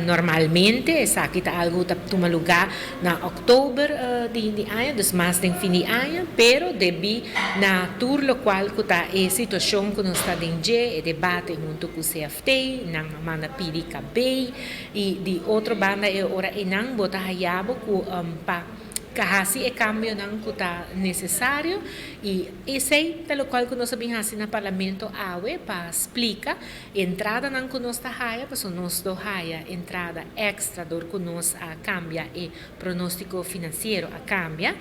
Normalmente esaki ta algo ta tuma lugar na october di aña, dus mas den fin di aña, pero debi na tur locual cu ta e situacion cu nos ta den dje, e debate hunto cu CFT, nan a manda pidi KB y di otro banda e ora eynan bo ta haya bo cu pa haci e cambionan cu ta necesario y esey ta locual cu nos a bin haci na Parlamento awe pa splica entradanan cu nos ta haya, pasobra nos lo haya entrada extra dor cu nos a cambia e pronostico financiero a cambia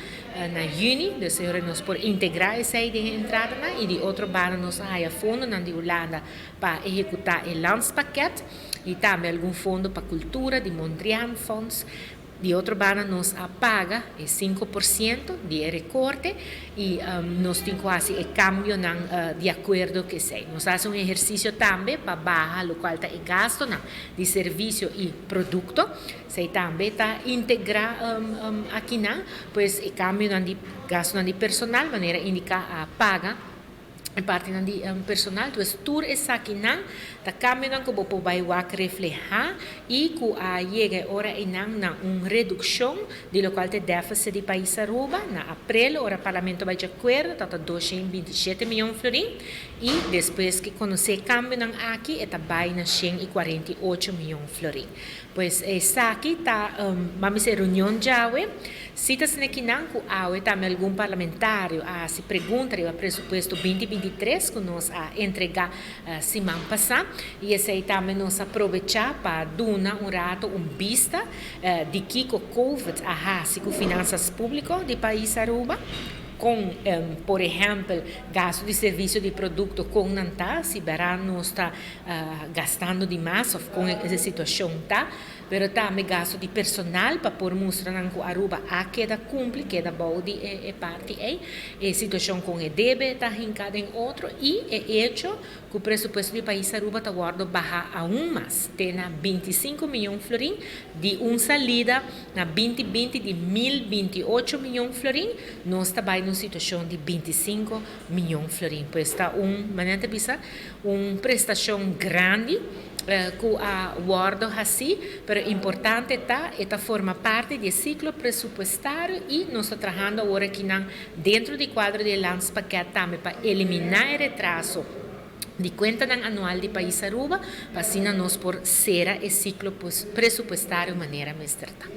na juni, dus e ora nos por integra esey den e entradanan y di otro banda nos a haya fondonan di Hulanda pa ehecuta e landspakket y tambe algun fondo pa cultura di Mondriaan Fonds. Di otro banda nos a paga e 5% di e recorte y nos tin cu haci e cambionan di acuerdo cu esey. Nos a haci un ehercicio tambe pa baha locual ta e gastonan di servicio y producto. Esey tambe ta integra akinan, pues e cambionan di gastonan di personal manera indica a paga e partinan di personal. Dus tur esakinan ta cambionan cu bo por bay wak refleha y cu a yega e ora eynan na un reduccion di locual ta e deficit di pais Aruba. Na april ora Parlamento bay di acuerdo ta ta 227 miyon florin y despues cu conoce e cambionan aki e ta bay na 148 miyon florin. Pues esaki ta ban bisa e reunion djawe. Si ta asina kinan cu awe tambe algun parlamentario a haci pregunta riba presupuesto 2023 cu nos a entrega siman pasa y esey tambe nos a aprovecha pa duna un rato un bista di kico COVID a haci cu finanzas publico di pais Aruba, con por ehempel gasto di servicio di producto, con nan ta, si bera nos ta gastando di mas of con e situacion ta, pero tambe gasto di personal pa por mustra nan cu Aruba a keda cumpli, keda bou di e parti ey, e situacion con e debe ta hinca den otro y e hecho cu presupuesto di pais Aruba ta wordo baha aun mas, te na 25 miyon florin, di un salida na 2020 di 1028 miyon florin, nos ta bay den un situacion di 25 miyon florin. Pues ta un, manera ta bisa, un prestacion grandi cu a wordo haci, pero importante ta, e ta forma parti di e ciclo presupuestario y nos ta trahando awor aki nan dentro di cuadro di landspakket tambe pa elimina e retraso di cuentanan anual di pais Aruba, pa asina nos por cera e ciclo presupuestario manera mester ta.